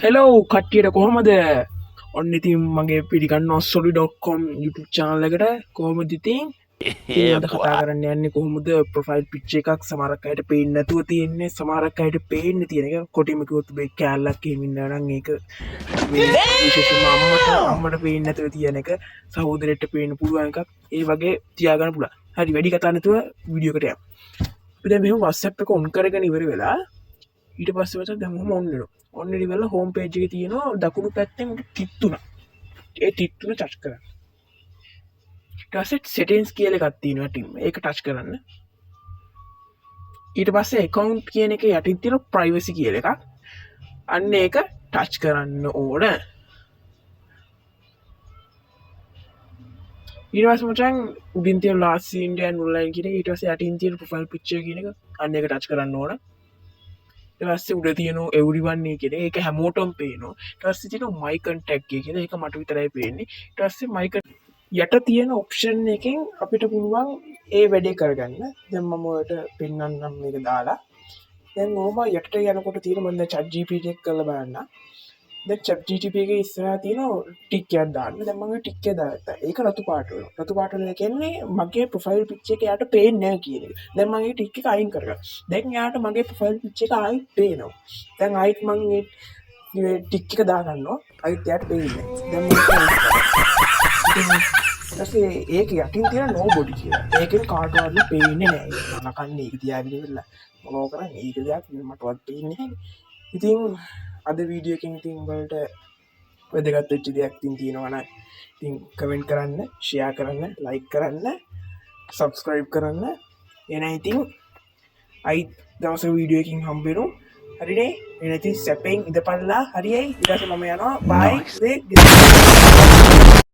Hello කට්ටියට, කොහොමද? ඔන්න ඉතින් මගේ පිළිගන්නවා soli.com YouTube channel එකට. කොහොමද ඉතින්? ඉතින් අද කතා කරන්න යන්නේ කොහොමද ප්‍රොෆයිල් පික්චර් එකක් සමහරක් අයට පේන්නේ නැතුව තියෙන්නේ, සමහරක් අයට පේන්න තියෙන එක. කොටිම කිව්වොත් මේ කෑල්ලක් එහෙම ඉන්නවා නම් ඒක මේ විශේෂයෙන්ම අම්මට අම්මට පේන්නේ නැතුව තියෙන එක, සහෝදරයෙක්ට පේන්න පුළුවන් එකක්, ඒ වගේ තියාගන්න පුළුවන්. හරි, වැඩි කතා නැතුව වීඩියෝ එකට යමු. අපි දැන් මෙහෙම WhatsApp එක ඔන් කරගෙන ඉවර වෙලා ඊට පස්සේ මචං දැන් ඔහොම ඔන් වෙනවා. ඔන් වෙලා ඉවරලා හෝම් පේජ් එකේ තියෙනවා දකුණු පැත්තෙන් උඩ ටික් තුනක්. ඒ ටික් තුන ටච් කරන්න. ඊට පස්සේ සෙටින්ග්ස් කියලා එකක් තියෙනවා ටිම්. ඒක ටච් කරන්න. ඊට පස්සේ ඇකවුන්ට් කියන එක යටින් තියෙන ප්‍රයිවසි කියලා එකක්. අන්න ඒක ටච් කරන්න ඕන. ඊට පස්සේ මචං උඩින් තියෙන ලාස්ට් සීන් and online කියන එක, ඊට පස්සේ යටින් තියෙන ප්‍රොෆයිල් පික්චර් කියන එක, අන්න ඒක ටච් කරන්න ඕන. ඊට පස්සේ උඩ තියෙන එවරිවන් කියන එක, ඒක හැමෝටම පේනවා. ඊට පස්සේ තියෙන මයි කන්ටැක්ට් කියන එක මට විතරයි පේන්නේ. ඊට පස්සේ මයි යට තියෙන ඔප්ෂන් එකෙන් අපිට පුළුවන් ඒ වැඩේ කරගන්න. දැන් මම ඔයාලට පෙන්වන්නම් මේක දාලා. දැන් ඔහොම යටට යනකොට තියෙන මම දැන් chat GPT එක කරලා බලන්න. දැන් chat GPT එකේ ඉස්සරහා තියෙන ටික් එකක් දාන්න. දැන් මම ඔය ටික් එක දාගත්තා. ඒක රතු පාට වෙනවා. රතු පාට වෙනවා කියන්නේ මගේ ප්‍රොෆයිල් පික්චර් එක එයාට පේන්නේ නැහැ කියන එක. දැන් මම ඒ ටික් එක අයින් කරගත්තා. දැන් එයාට මගේ ප්‍රොෆයිල් පික්චර් එක ආයිත් පේනවා. දැන් ආයිත් මං ඒ ටික් එක දාගන්නවා. ආයිත් එයාට පේන්නේ නැහැ. දැන් මම ඉතින් ඊට පස්සේ ඒක යටින් තියෙන නෝබොඩි කියලා. ඒකෙන් කාටවත් පේන්නේ නැහැ. ඒක නකන්නේ ඒක තියාගෙන ඉවරලා මොනව කරන්නේ? ඒක දෙයක් මටවත් පේන්නේ නැහැ. ඉතින් අද වීඩියෝ එකෙන් ඉතින් ඔයාලට වැදගත් වෙච්ච දෙයක් ඉතින් තියෙනවා නම් ඉතින් කමෙන්ට් කරන්න, ෂෙයා කරන්න, ලයික් කරන්න, සබ්ස්ක්‍රයිබ් කරන්න. එහෙනම් ඉතින් අයිත් දවසක වීඩියෝ එකකින් හම්බ වෙමු. හරිනේ? එහෙනම් ඉතින් සැපෙන් ඉඳපල්ලා. හරියයි. ඊට පස්සේ මම යනවා. බයි.